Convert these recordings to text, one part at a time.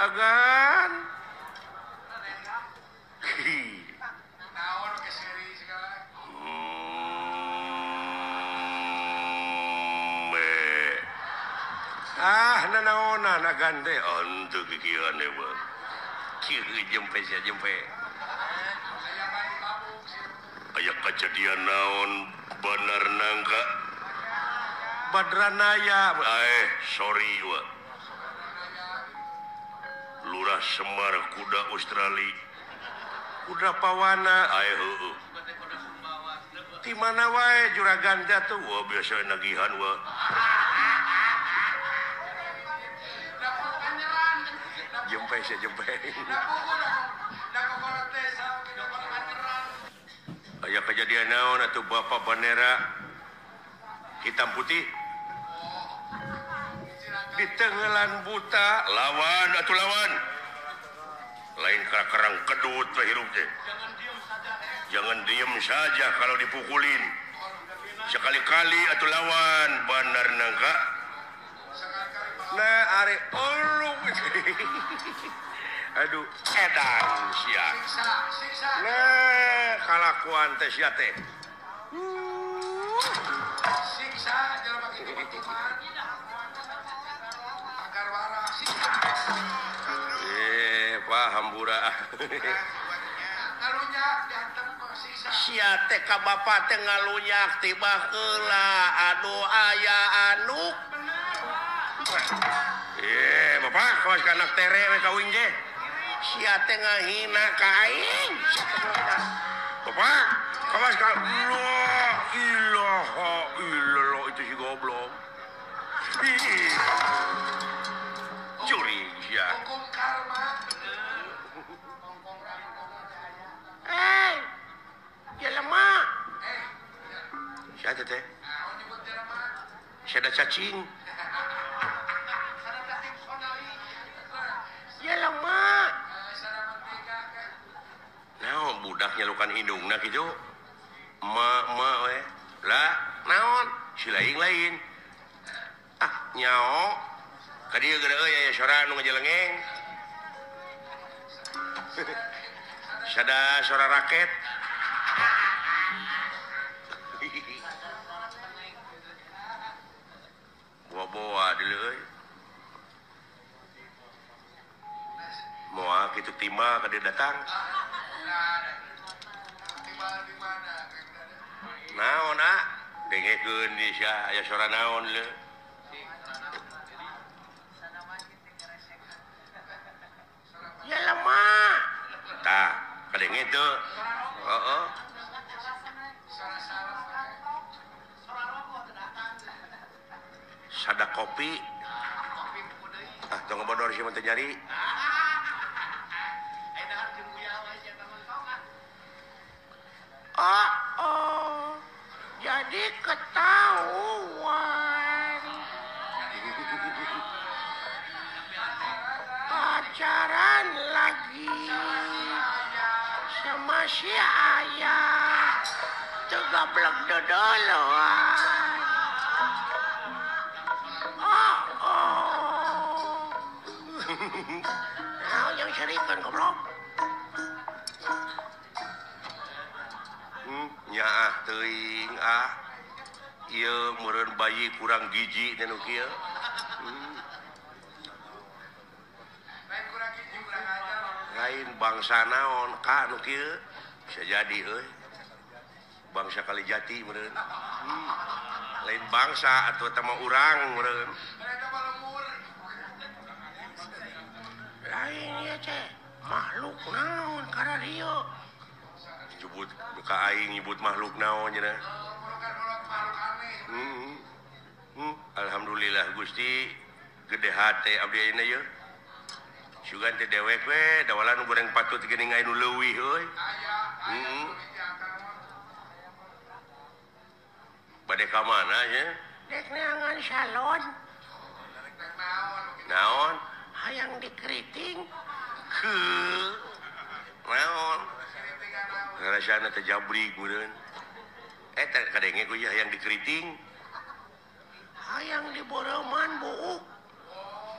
agan. Ah nanaonan agan teh henteu kikieuan deui mah. Kieu jempe sia jempe. Aya kejadian naon Bandar Nangka Badranaya sorry wa. Lurah Semar kuda Australia kuda Pawana heueuh. Ti mana wae juragan jatuh wah biasa nagihan wa. Jempe sia jempe. Aya kejadian naon atuh Bapak Bandera hitam putih di tenggelan buta lawan atuh lawan lain kerang kedut we hirup teh. Jangan diem saja kalau dipukulin sekali-kali atuh lawan Bandar Nangka. Nah are ulung. Aduh edan sia. Nah kalakuan teh sia teh. Siksa jelema kitu mah. Agar waras siksa. Pak hambura. Ngalunyak diantem siksa. Sia teh ka bapa teh ngalunyak tiba heula aduh aya anu. Bapak kawas ka anak tere we ka uing ge. Sia teh ngahina ka aing. Bapak kawas ka la ilaha illallah itu si goblok. Curi sia. Hukum karma. Jelema. Sia teh. Sia ada cacing. Jelema. Naon budak nyalukan hidungna kitu? Ma we. Lah, naon? Si lain-lain. Ah, nyao. Ka dieu geura euy aya sora nu ngajelengeng. Sada sora raket. Boa-boa deuleu euy. Moal kitu timbal ka dieu datang. Naon ah? Dengekeun di sia aya sora naon leu. Jelema. Tah, kadenge teu. Heeh. Sada kopi. Ah, tong ngebodor sia mah teu nyari. Oh, oh. Jadi ketahuan. Pacaran lagi sama si ayah. Tegablek dodoloan. Oh, oh. Nah, yang serikan goblok. Nyaah teuing ah. Ieu meureun bayi kurang gizi teh nu kieu. Lain bangsa naon ka nu kieu bisa jadi euy. Bangsa Kalijati meureun. Lain bangsa atuh eta mah urang meureun. Lain ieu teh makhluk naon kararieu. Nyebut ka aing nyebut makhluk naon cenah. Alhamdulillah Gusti gede hate abdi ayeuna yeuh. Sugan teh dewek we dawalan goreng patut geuning aya nu leuwih euy. Bade ka mana nya? Dek neangan salon. Naon? Hayang dikeriting. Heuh. Naon? Ngarasana teh jabrig meureun. Eta kadenge ku hayang dikeriting. Hayang diboreuman buuk.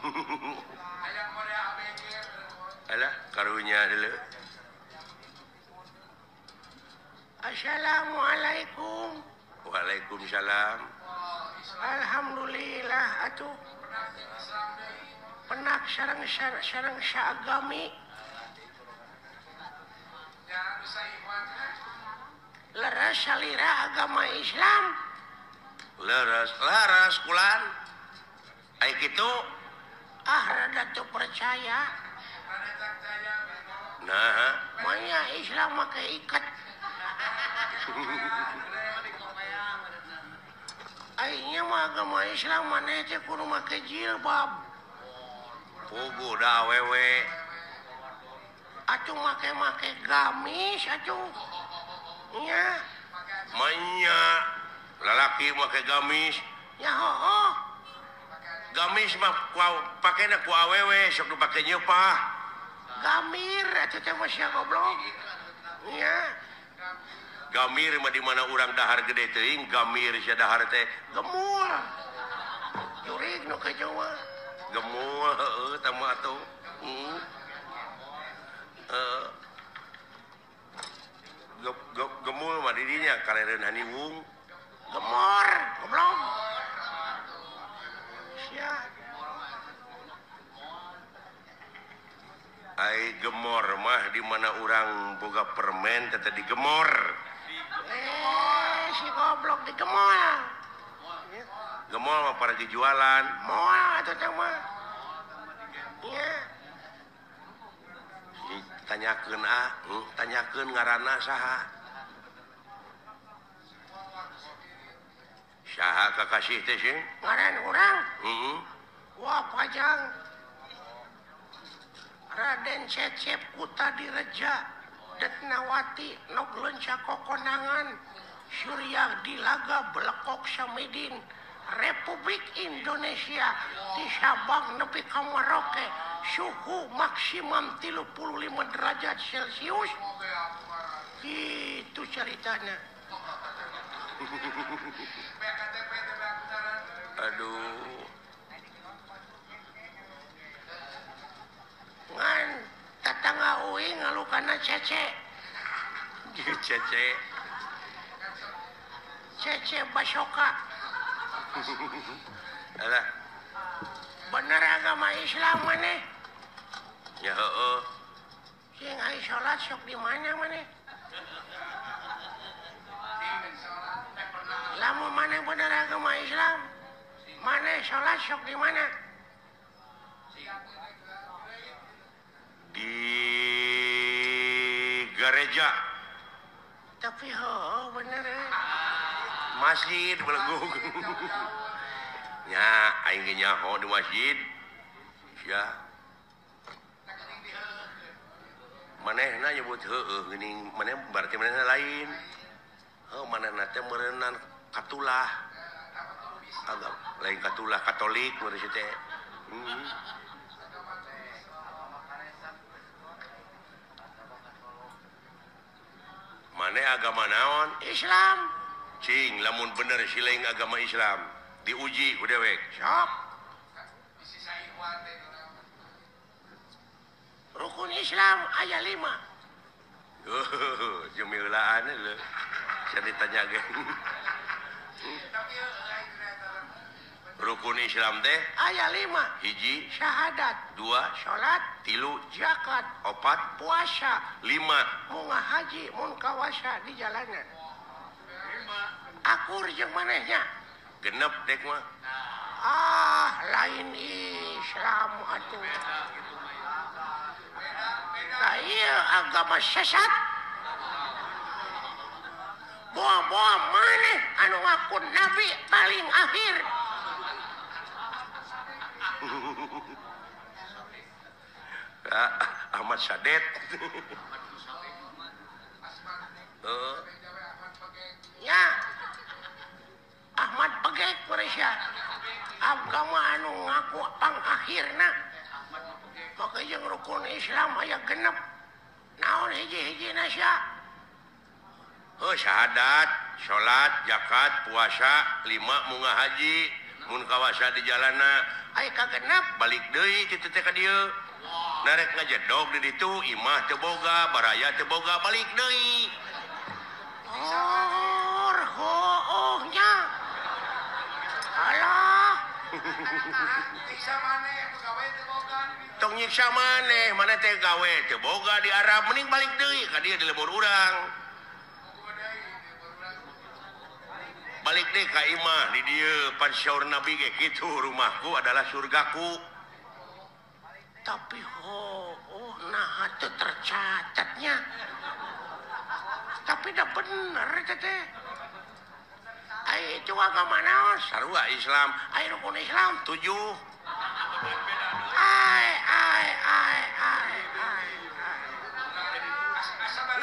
Hayang model ABG. Alah karunya deuleu. Assalamualaikum. Waalaikumsalam. Alhamdulillah atuh. Penak sareng sareng saagami. Leres salira agama Islam. Leres leres kulan. Ai kitu ah rada teu percaya. Nah, manya Islam make ikat. Aingnya mah agama Islam maneh teh kudu make jilbab. Puguh da awewe. Atuh make-make gamis atuh. Nya. Manya lalaki make gamis. Ya hooh. Gamis mah pakena ku awewe sok dipake nyeupah. Gamir atuh teh mah sia goblok. Nya. Gamir mah di mana urang dahar gede teuing, gamir sia dahar teh gemul. Jurig nu ka Jawa. Gemul heueuh tah mah atuh. Heeh. Gemul mah di dinya kalereun haniwung. Gemor, goblok. Sia. Ai gemor mah di mana urang boga permen teh tadi gemor. Si goblok digemol. Gemol mah para jualan. Moal atuh teh mah. Nya. Tanyakeun ah, tanyakeun ngaranna saha. Saha kakasih teh sih? Ngaran urang? Heeh. Wah, pajang. Raden Cecep Kutadireja Detnawati nok leunca kokonangan Surya Dilaga Belekok Samidin Republik Indonesia di Sabang nepi ka Merauke suhu maksimum 35 derajat Celcius. Itu ceritanya. Aduh. Ngan tetangga uing ngalukana cece. Cece. Cece Basoka. Alah. Bener agama Islam maneh? Ya heueuh. Sing ai salat sok di mana maneh? Lamun maneh bener agama Islam, maneh salat sok di mana? Di gereja. Tapi heueuh bener. Masjid belegug. Nya aing ge nyaho di masjid. Sia. Manehna nyebut heueuh geuning maneh berarti manehna lain. Heuh manehna teh meureunnan katulah. Agama lain katulah Katolik meureun si teh. Maneh agama naon? Islam. Cing lamun bener silaing agama Islam diuji ku dewek. Sok. Rukun Islam aya 5. Jemilaan leuh. Sia ditanya ge. Rukun Islam teh aya 5. Hiji syahadat, 2 salat, 3 zakat, 4 puasa, 5 munga haji mun kawasa di jalanan. Akur jeung manehnya. Genep dek mah. Ah, lain Islam atuh. Nah, iya agama sesat. Boa-boa maneh anu ngaku nabi paling akhir. Ahmad Sadet. Ya Ahmad Pegek Malaysia. Agama anu ngaku pangakhirna. Maka jeung rukun Islam aya genep. Naon hiji-hijina sia? Heuh syahadat, salat, zakat, puasa, 5 munga haji, mun kawasa di jalana. Aya kagenep balik deui kitu teh ka dieu. Narek ngajedog di ditu imah teu boga, baraya teu boga, balik deui. Oh, hooh nya. Alah. Nyiksa maneh gawe teu boga. Tong nyiksa maneh, maneh teh gawe teu boga di Arab, mending balik deui ka dieu di lembur urang. Balik deh ka imah di dieu pan syaur Nabi ge kitu, rumahku adalah surgaku. Tapi oh nah teu tercatatnya. Tapi dah bener teh. Ai itu agama naon? Sarua Islam. Ai rukun Islam 7. Ai ai ai ai ai.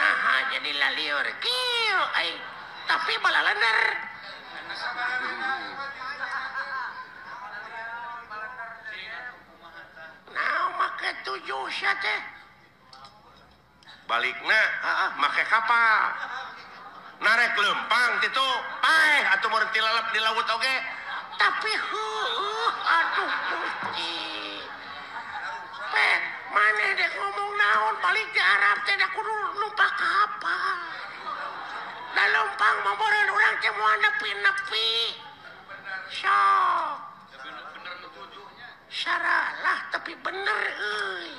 Nah jadi lalieur kieu ai tapi balalender. Nah make 7 sia teh. Balikna make kapal. Narek lempang titu paeh atuh mun tilalap di laut oge. Tapi heueuh aduh Gusti. Pek maneh dek ngomong naon balik di Arab teh da kudu numpak kapal. Da lempang mah meureun urang teh moal nepi-nepi. Sok. Saralah tapi bener euy.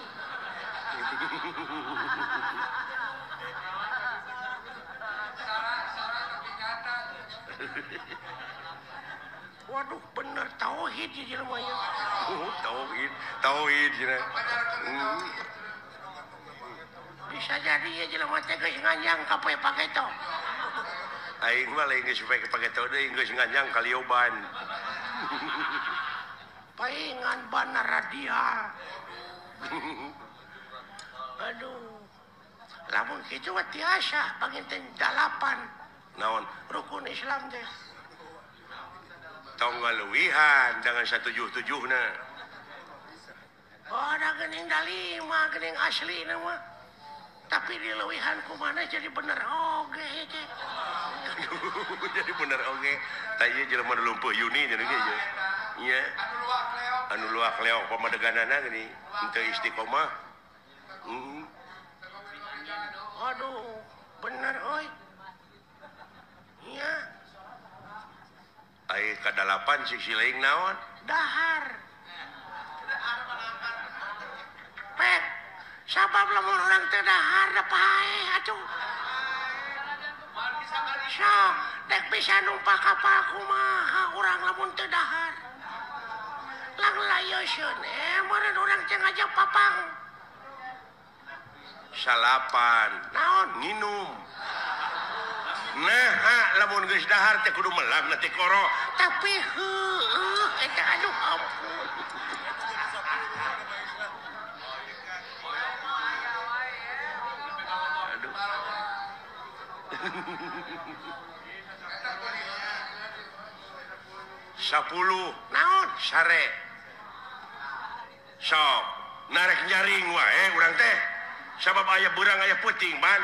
Waduh bener tauhid di jelema ieu. Tauhid, tauhid cenah. Bisa jadi ya jelema teh geus nganyang ka poe paketo. Aing mah lain geus poe paketo deui geus nganyang kalioban. Paingan bana radial. Aduh. Lamun kitu mah tiasa panginten 8. Naon rukun Islam teh. Tong ngaluwihan dengan 177na. Oh, da geuning da 5 geuning aslina mah. Tapi dileuwihan kumaha jadi bener oge teh. Jadi bener oge. Tah ieu jelema nu lumpuh Yuni cenah ge ieu. Nya. Anu luak leok pamadeganana geuning henteu istiqomah. Aduh, bener euy. Nya. Ai ka-8 sisi lain naon? Dahar. Pek, sabab lamun urang teu dahar da paeh atuh. Sok, dek bisa numpak kapal kumaha urang lamun teu dahar. Lang layoseun meureun urang teh ngajak papang. Salapan, naon nginum. Nah, lamun geus dahar teh kudu melak na teh koro. Tapi heueuh eta aduh ampun. Aduh. 10 naon sare. Sok, narek nyaring wae urang teh. Sabab aya beurang aya peuting ban.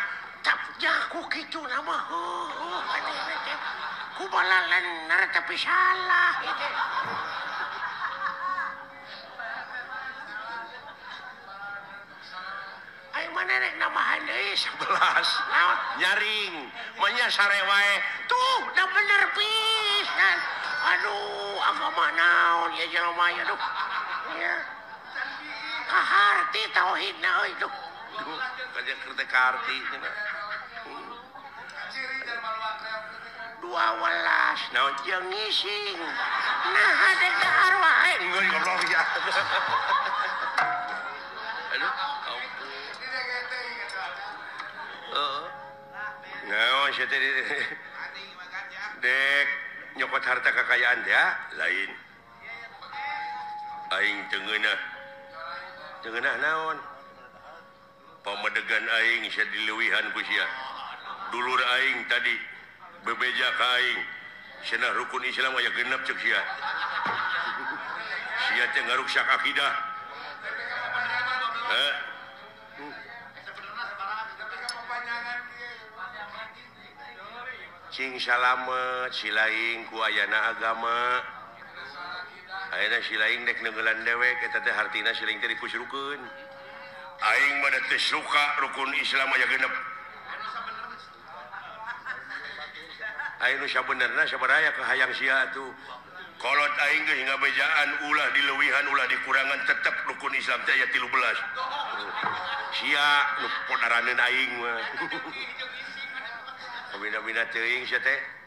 Jaku kitu nama heueuh ku balalener tapi salah itu. Ayo mana rek nambahan deui 11 naon nyaring manya sare wae tuh da bener pisan. Aduh agama naon ya jelema ya duh. Ya. Kaharti tauhidna euy duh. Kaja keur teh kaharti cenah. 12 naon jeung ngising. Nah dek dahar wae geus goblok ya. Aduh ampun. Heeh. Naon sia teh dek nyokot harta kekayaan teh lain. Aing teu ngeunah. Teu ngeunah naon? Pamedegan aing sia dileuwihan ku sia. Dulur aing tadi bebeja ka aing cenah rukun Islam aya genep ceuk sia. Sia teh ngaruksak akidah. Heh. Cing salamet silaing ku ayana agama. Ayeuna silaing dek neungeulan dewek eta teh hartina silaing teh dikusrukeun. Aing mah teu suka rukun Islam aya genep. Aing nu sabenerna sabaraha ka hayang sia atuh. Kolot aing geus ngabejaan ulah dileuwihan ulah dikurangan tetep rukun Islam teh aya 13. Sia nu podaraneun aing mah. Kabina-bina teuing sia teh.